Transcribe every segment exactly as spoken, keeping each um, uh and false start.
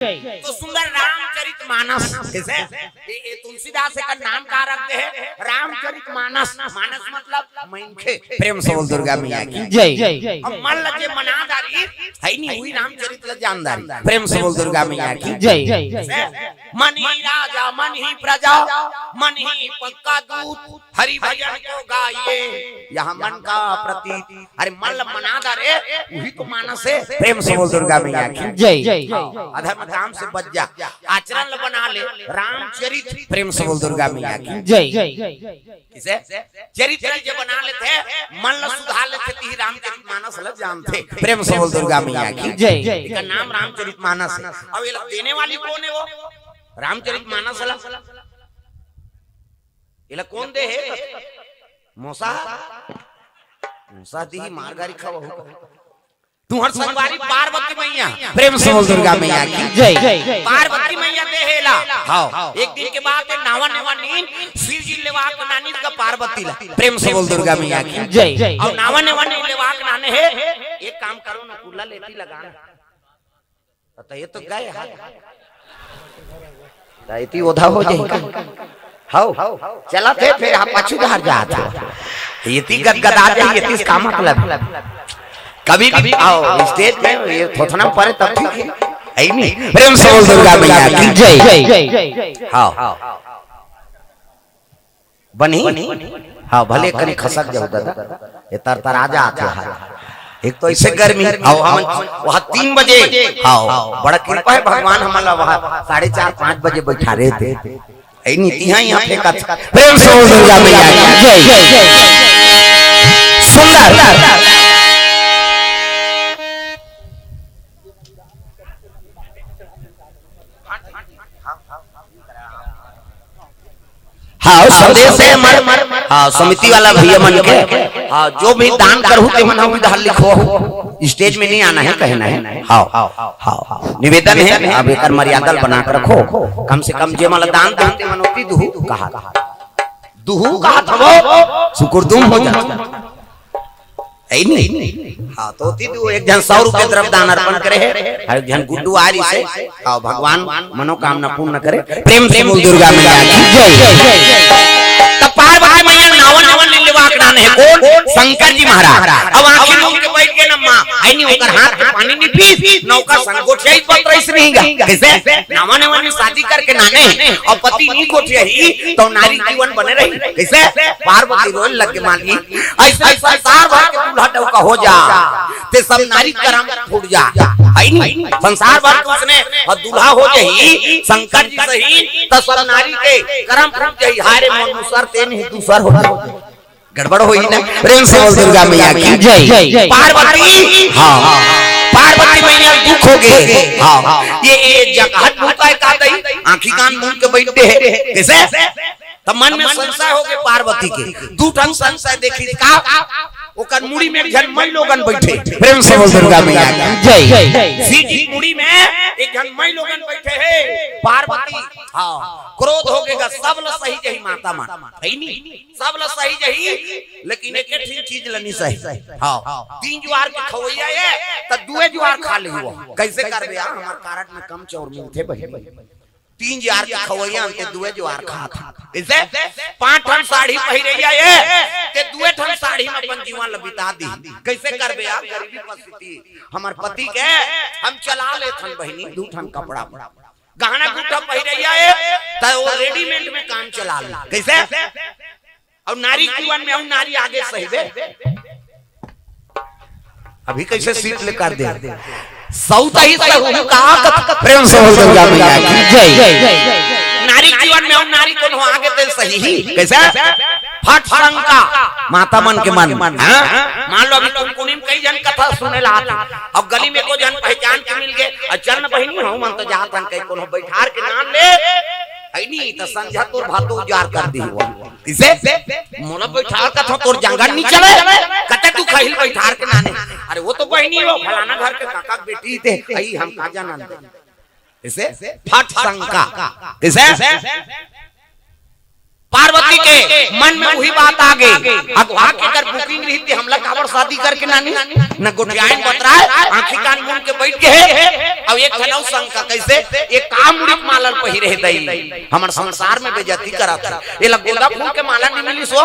तो सुंदर रामचरित मानस। कइसे? ये, ये तुलसीदास एकर नाम का रख दे हे? रामचरित मानस। मानस मतलब मनखे। प्रेम से बोल दुर्गा मैया की जय। अब मन ल जे मना डारी, हे नी, उही रामचरित ल जान डारी। प्रेम से बोल दुर्गा मैया की जय। कइसे? मन ही राजा मन ही प्रजा, मन ही पक्का दूत, हरि भजन को गाइए, यहाँ मन का प्रतीत। अरे मन ल मना डारे, उही तो मानस हे। प्रेम से बोल दुर्गा मैया की जय। हाँ, अधर्म काम से बच जा, आचरण ल बना ले, रामचरित। प्रेम से बोल दुर्गा मैया की जय। कइसे? चरित्र ल जे बना लेथे, मन ल सुधार लेथे, तिही रामचरित मानस ल जानथे। प्रेम से बोल दुर्गा मैया की जय। एकर नाम रामचरित मानस हे। अब एला देने वाली कोन हे वो? रामचरित मानस ल एला कोन दे हे? मोसा? मोसा दिही, मार गारी खावहू। तुंहर संगवारी पार्वती मैया। प्रेम से बोल दुर्गा मैया की जय। पार्वती मैया दे हे एला। हाँ। एक दिन के बाद ए नावा नेवा नीन शिव जी लेवाक नानिस गा पार्वती ला। प्रेम से बोल दुर्गा मैया की जय। अउ नावा नेवा नीन लेवाक नाने हे। एक काम करो ना, कुल्ला लेती लगा ना। त ये तो गए हाथ। त एती ओधा हो जाही का? हव, चलत हे, फेर आप पाछू डहर जात हो। एती गदगदा जाही, एती से का मतलब? कभी भी आओ, स्टेज में ये थोथना परे तब ठीक हे। हे नी? प्रेम से बोल दुर्गा मैया की जय। हव। बनही? हाँ, भले कनी खसक जाहू दादा, ये तरतरा जात हे हाल। एक तो अइसे गर्मी, हव, हमन वहाँ तीन बजे, हव, बड़ा कृपा हे भगवान, हमन ला वहाँ साढ़े चार, पाँच बजे बइठारे हे। हे नी, तिहाँ, इहाँ फेंकत। प्रेम से बोल दुर्गा मैया की जय। सुंदर। हाँ, संदेश हे हमर, हाँ, समिति वाला भैया मन के, हाँ, जो भी दान करहू ते मन ह उधर लिखो, स्टेज में नहीं आना हे, कहना हे। हाँ, हाँ, निवेदन हे, अब एकर मर्यादा ल बना के रखो, कम से कम जे मन ल दान दे ते मन ओती दुहू कहा, दुहू कहा थवो, सुकुरदुम हो जात। हे नी? हाँ, तो ओती दू, एक झन सौ रुपये द्रव्य दान अर्पण करे हे, अउ एक झन गुड्डू आरिस हे, हाँ, भगवान मनोकामना पूर्ण करे। प्रेम से बोल दुर्गा मैया की जय। त पार्वती मैया नावा नेवा नीन लेवाक नाने हे कोन? शंकर जी महाराज। अब आँखी मूंद के बइठ गे ना माँ, हे नी, ओकर हाथ के पानी नी पीस, ना ओकर संग गोठियाइस बत रहिस नहीं गा। कइसे? नावा नेवा नीन शादी करके नाने हे, अउ पति नी गोठियाही, त नारी जीवन बने रही। कइसे? पार्वती रोए लग गे मालिक, अइसे संसार भर के दूल्हा डउका हो जा, ते सब नारी करम फूट जा, हे नी? संसार भर के उसने अउ दूल्हा हो जाही शंकर जी सही, त सब नारी के करम फूट जाही। हाय रे, मोर मुसर ते नहीं दूसर हो जाही। गड़बड़ होही ना। प्रेम से बोल दुर्गा मैया की जय। पार्वती, हाँ, पार्वती मैया दुख हो गे। हाँ, ये, ये जगहत भूत हे का दई, आँखी कान मूंद के बइठे हे। कइसे? त मन में संशय हो गे पार्वती के। दू ठन संशय देखिस का? ओकर मुड़ी में एक झन मई लोगन बइठे। प्रेम से बोल दुर्गा मैया की जय। शिव जी मुड़ी में एक झन मई लोगन बइठे हे। पार्वती, हाँ, क्रोध हो गे गा, सब ल सही जही माता मन, हे नी? सब ल सही जही, लेकिन एक ठिन चीज ल नी सही। हाँ, तीन जुआर के खवइया ए, त दुए जुआर खा लेही वो। कइसे करबे यार, हमर कारड में कम चाउर मिलथे बहिनी। तीन जुआर के खवइया अंते दुए जुआर खात हे। कइसे? पांच ठन साड़ी पहिरइया ए, ते दुए ठन साड़ी में अपन जीवन ल बिता दिही। कइसे करबे यार, गरीबी परिस्थिति हमर पति के हम चला लेथन बहिनी, दू ठन कपड़ा, गहना गुट्ठा पहिरइया ए, त वो रेडीमेड में काम चला ले। कइसे? अउ नारी जीवन में अउ नारी आगे सहिबे। अभी कइसे सीट ले कर दे? सौता ही सहू का कत-, प्रेम से बोल दुर्गा मैया की जय। नारी जीवन में अउ नारी कोनो आगे ते सही ही। कइसे? फट शंका, माता मन के मन। हाँ? मान लो अभी कुनकुनी में कई झन कथा सुने ला आथे। अब गली में कोई झन पहचान के मिल गे, अउ चल न बहिनी, हमन तो जात हन, कहीं कोनो बइठार के नान ले, हे नी, त संझा तोर भातो उजार कर दिही वो। कइसे? मोला बइठार कथों, तोर जंगल नी चले, कते तू खहिल बइठार के नाने। अरे वो तो बहिनी हो, फलाना घर के काका के बेटी ते, अई हम का जानन दे। कइसे? फट शंका। कइसे? पार्वती के मन में उही बात आ गे। अगवा के अगर booking रहिते, हमला काबर शादी करके नानी? न गोठियाइन बतराय, आँखी कान मूंद के बइठ गे हे। अउ एक ठन अउ शंका, कइसे? ये का मुड़ी के माला ल पहिरे हे दई? हमर संसार में बेइज्जती करत हे। एला गोंदा फूल के माला नइ मिलिस हो,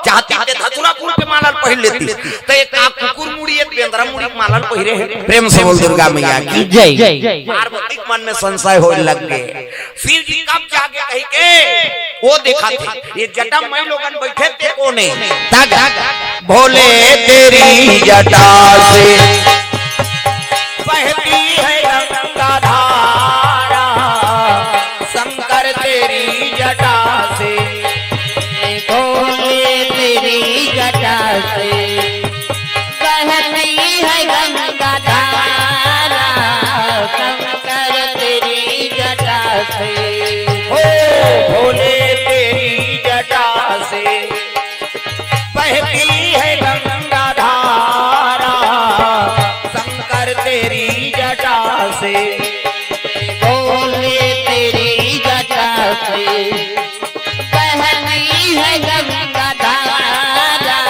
चाहती ते धतूरा फूल के माला ल पहिर लेती। त ये का कुकुर मुड़ी, ये बेंदरा मुड़ी के माला ल पहिरे हे? प्रेम से बोल दुर्गा मैया की जय। पार्वती के मन में संशय होय लग गे। शिव जी कब जागे कहिके वो देखत हे, ये जटा म माईलोगन बइठे ते कोन ए? तग भोले तेरी जटा से बहती है गंगा धारा, शंकर तेरी जटा से। भोले तेरी जटा से बहती है गंगा धारा, शंकर तेरी जटा से। हो भोले तेरी जटा से बहती है गंगा धारा, शंकर तेरी जटा से। भोले तेरी जटा से बहती है गंगा धारा,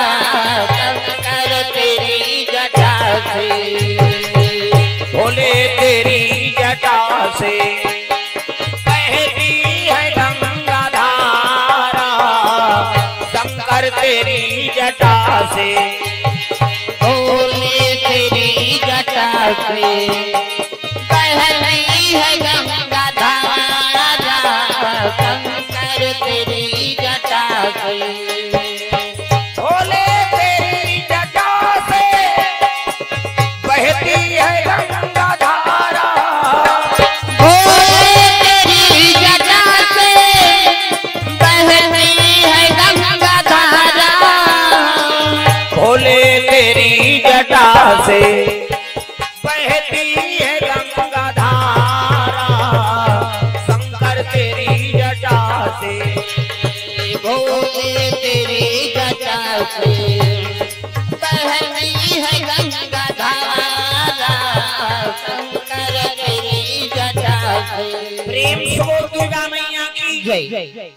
शंकर तेरी जटा से। भोले तेरी जटा से बहती है गंगा धारा, शंकर तेरी जटा से। भोले तेरी जटा से बहती है गंगा धारा, शंकर तेरी जटा से। भोले तेरी जटा से बहती है गंगा धारा। भोले तेरी जटा से बहती है गंगा धारा। भोले तेरी जटा से बहती है गंगा धारा, शंकर तेरी जटा से। भोले तेरी जटा से बहती है गंगा धारा, शंकर तेरी जटा से। प्रेम से बोल दुर्गा मैया की जय।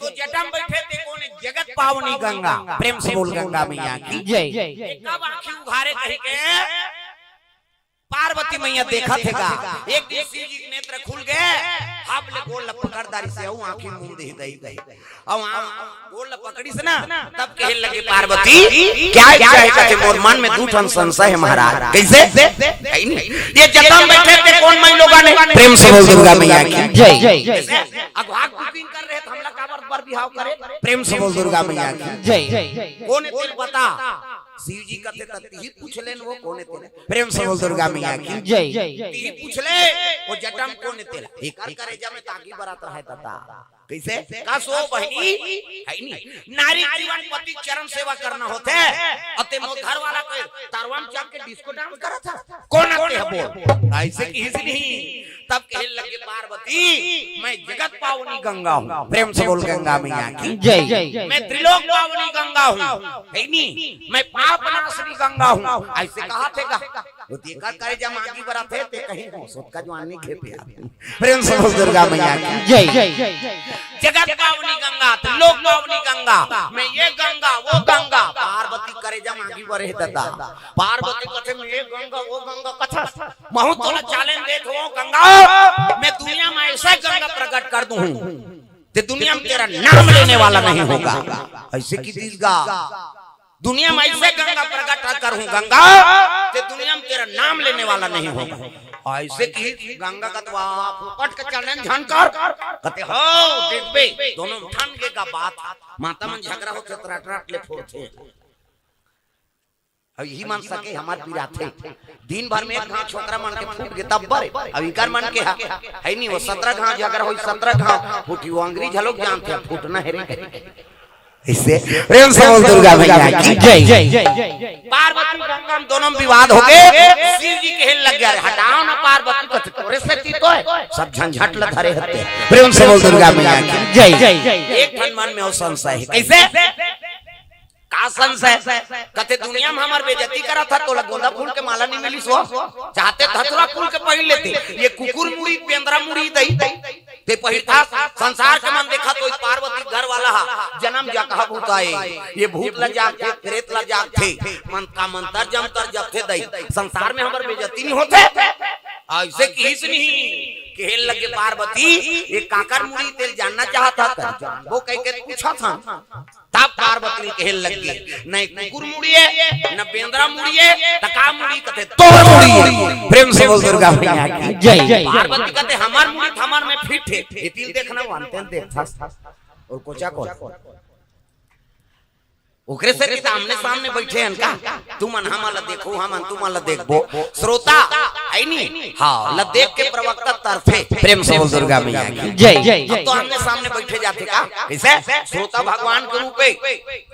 तो जटा म बइठे ते कोन ए? जगत पावनी गंगा। प्रेम से बोल गंगा मैया की जय। कब आँखी उघारे कहिके पार्वती मैया देखत हे गा। एक दिन शिव जी के नेत्र खुल गे, हब ले गोड़ ल पकड़ डारिस हे, अउ आँखी मूंद दिही दई दई। अउ आ-, गोड़ ल पकड़िस ना, तब कहे लगे पार्वती, क्या इच्छा है? कथे, मोर मन में दू ठन संशय हे महाराज। कइसे? कहीं नहीं। ये जटा म बइठे ते कोन माईलोगन ए? प्रेम से बोल दुर्गा मैया की जय। कइसे? अगवा के booking कर रहे त हमला काबर बर बिहाव करे? प्रेम से बोल दुर्गा मैया की जय। कोन ए तेला बता? शिव जी कथे त तिही पूछ लेन वो कोन ए तेला। प्रेम से बोल दुर्गा मैया की जय। तिही पूछ ले, वो जटा म कोन ए तेला। एकर करेजा में त आगी बरत रहय ददा। कइसे? का सो बहिनी? हइ नी। नारी जीवन पति चरण सेवा करना होथे। अते मोर घर वाला के तरवा म चढ़ के disco dance करत हे। कोन ए तेहा बोल? अइसे किहिस नहीं। तब कहे लगे पार्वती, मैं जगत पावनी गंगा हूँ। प्रेम से बोल गंगा मैया की जय। मैं त्रिलोक पावनी गंगा हूँ। हइ नी? मैं पाप नाशनी गंगा हूँ। अइसे कहत हे गा। वो तेकर करेजा म आगी बरत हे, ते कहीं हो, सोतका जुआन नइ खेपे आदमी। प्रेम से बोल दुर्गा मैया की जय। जगत पावनी गंगा, त्रिलोक पावनी गंगा, मैं ये गंगा, वो गंगा, पार्वती करेजा म आगी बरे हे ददा। पार्वती कथे, मैं ये गंगा, वो गंगा कथस। महूँ तोला challenge देत हों गंगा, मैं दुनिया म अइसे गंगा प्रकट कर दूँ, ते दुनिया म तेरा नाम लेने वाला नहीं होगा। अइसे किहिस गा। दुनिया म अइसे गंगा प्रकट करहूँ गंगा, ते दुनिया म तेरा नाम लेने वाला नहीं होगा। अइसे किहिस गंगा कथे, फोकट के चढ़न झन कर। कथे, हो, देखबे, दोनों ठन के का बात। माता मन झगरा होथे, त रट रट ले फोड़थे। अब इही मन सके हमर पिराथे। दिन भर में एक घांव छोकरा मन के फूट गे तब बरे। अब इकर मन के हा, हइ नी, वो सतरा घांव झगरा होही, सतरा घांव फूटही, वो अंगरी घलोक जानथे, फूटना हे रे कहिके। अइसे प्रेम से बोल दुर्गा मैया की जय। पार्वती गंगा म दोनों म विवाद होगे। शिव जी कहे लग गे, अरे हटाव ना पार्वती, कथे तोरे सेती तो हे, सब झंझट ल धरे हते। प्रेम से बोल दुर्गा मैया की जय। एक ठन मन में अउ संशय हे, कइसे? का संशय? कथे दुनिया म हमर बेइज्जती करत हस, तोला गोंदा फूल के माला नइ मिलिस हो, चाहते धतूरा फूल के पहिर लेते, ये कुकुर मुड़ी, बेंदरा मुड़ी दई। ते पहिरथस, संसार के मन देखत होही, पार्वती घर वाला हा जनम जकहा भूत आय, ये भूत ला जागथे, प्रेत ला जागथे, मन का मंतर जंतर जपथे दई, संसार में हमर बेइज्जती नहीं होथे। अइसे किहिस नहीं, कहे लगे पार्वती, ये काकर मुड़ी तेला जानना चाहत हस, जानबो कहिके पूछत हन। तब पार्वती कहे लगे, "नहीं कुकुर मुड़ी हे, न बेंदरा मुड़ी हे, त का मुड़ी?" कथे, "तोर मुड़ी हे।" प्रेम से बोल दुर्गा मैया की जय। पार्वती कथे, "हमर मुड़ी थमन में फिट हे, एती ल देखना, वनते ल देखथस।" अउ कोचा कोन? ओकरे से कि आमने सामने बइठे हन का? तुमन हमन ला देखो, हमन तुमन ला देखबो। श्रोता, हे नी? हाँ, ला देख के प्रवक्ता तरफे। प्रेम से बोल दुर्गा मैया की जय। अब तो आमने सामने बइठे जाथे का? कइसे? श्रोता भगवान के रूप हे।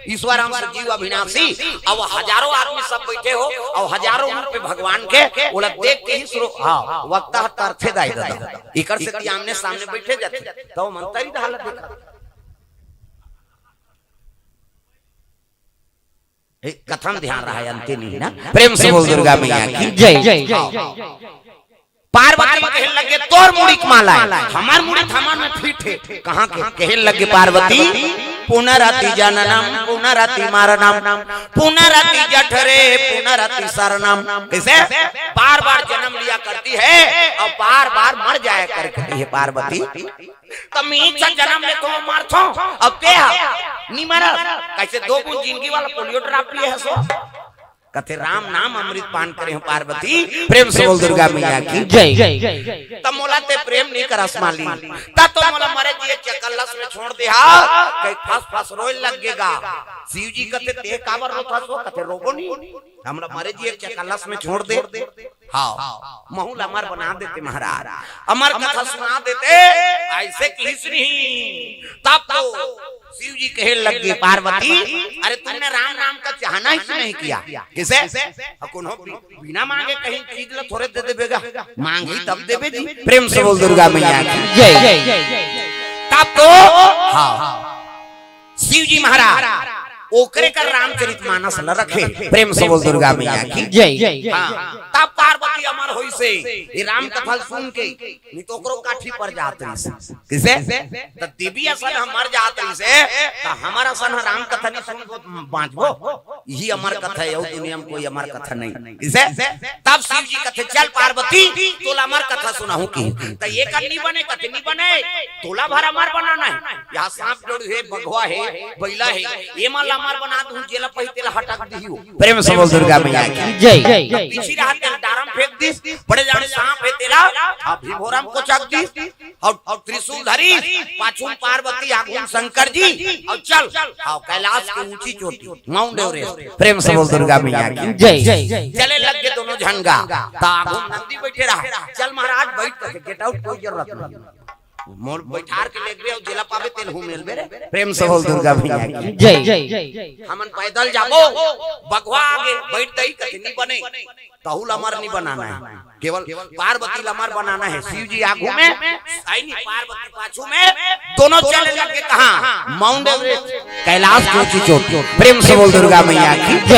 ईश्वर हम सजीव अविनाशी, अब हजारों आदमी सब बइठे हो, अउ हजारों रूप में भगवान के, ओला देख के ही श्रो-, हाँ, वक्ता ह तरफे दाई दादा। एकर सेती आमने सामने बइठे जाथे, त ओ मंतरी दहा ला देखा। ए, कथा म ध्यान रहा, अंते नहीं ना। प्रेम से बोल दुर्गा मैया की जय। हाँ। पार्वती कहे लगे, "तोर मुड़ी के माला हे, हमर मुड़ी थमन में फिट हे।" कहाँ के? कहे लगे पार्वती, "पुनरपि जननम पुनरपि मरणम, पुनरपि जठरे पुनरपि शयनम।" कइसे? बार बार जनम लिया करती है अउ बार बार मर जाया करती है पार्वती। त मीच जनम लेथों, मरथों, अउ ते ह नी मरस। कइसे दो बूंद जिनगी वाला पोलियो ड्राप लिए हस ओ? कथे, "राम नाम अमृत पान करे हो पार्वती।" प्रेम से बोल दुर्गा मैया की जय। त मोला ते प्रेम नहीं करस माली, त तो मोला मरे जिए चकल्लस में छोड़ दे हा, कहीं फस फस रोए लग गे गा। शिव जी कथे, "ते काबर रोथस ओ?" कथे, "रोबो नहीं, हमला मरे जिए चकल्लस में छोड़ दे।" हाँ, महू ला अमर बना देते महाराज, अमर कथा सुना देते, अइसे किहिस नहीं। तब तो शिव जी कहे लग गे, "पार्वती, अरे तुमने राम नाम का चाहना ही नहीं किया।" कइसे? अउ कोनो बि-, बिना मांगे कहीं चीज ला थोरे दे देबे गा, मांगही तब देबे जी। प्रेम से बोल दुर्गा मैया की जय। तब तो, हाँ, शिव जी महाराज ओकरे कर रामचरित मानस ल रखे। प्रेम से बोल दुर्गा मैया की जय। हाँ, तब पार्वती अमर होइसे, ये राम कथा ल सुन के, नहीं तो ओकरो काठी पर जात रहिस। कइसे? त देवी असन ह मर जात रहिसे, त हमर असन ह राम कथा नहीं सुनबो, बांचबो? यही अमर कथा हे, अउ दुनिया में कोई अमर कथा नहीं। कइसे? तब शिव जी कथे, "चल पार्वती, तोला अमर कथा सुनाहूं।" कि त ये कर नहीं बने, कथे नहीं बने, तोला भर अमर बनाना हे। यहाँ सांप जोड़ हे, बघवा हे, बइला हे, ये मन ला अमर बना दूं, जेला पही तेला हटक दिही हो। प्रेम से बोल दुर्गा मैया की जय। पीछे रहा तेला डारम फेंक दिस, बड़े जान सांप हे तेला, अब भी भोरम कोचक दिस, अउ, अउ त्रिशूल धरी, पाछू म पार्वती, आगू म शंकर जी, अउ चल, हाँ, कैलाश के ऊंची चोटी, माउंट एवरेस्ट। प्रेम से बोल दुर्गा मैया की जय। चले लग गे दोनों झन गा, त आगू म नंदी बइठे रहा, "चल महाराज बइठ," कथे, "get out, कोई जरूरत नहीं। मोर बइठार के लेगबे अउ जेला पाबे तेला हूँ मेलबे रे।" प्रेम से बोल दुर्गा मैया की जय। "हमन पैदल जाबो, बघवा आगे बइठ दई," कथे, "नहीं बने।" तहू ल अमर नहीं बनाना हे, केवल पार्वती ल अमर बनाना हे। शिव जी आगू में, आई नहीं, पार्वती पाछू में, दोनों चले लग गे कहाँ? माउंट एवरेस्ट, कैलाश की ऊंची चोटी। प्रेम से बोल दुर्गा मैया की जय।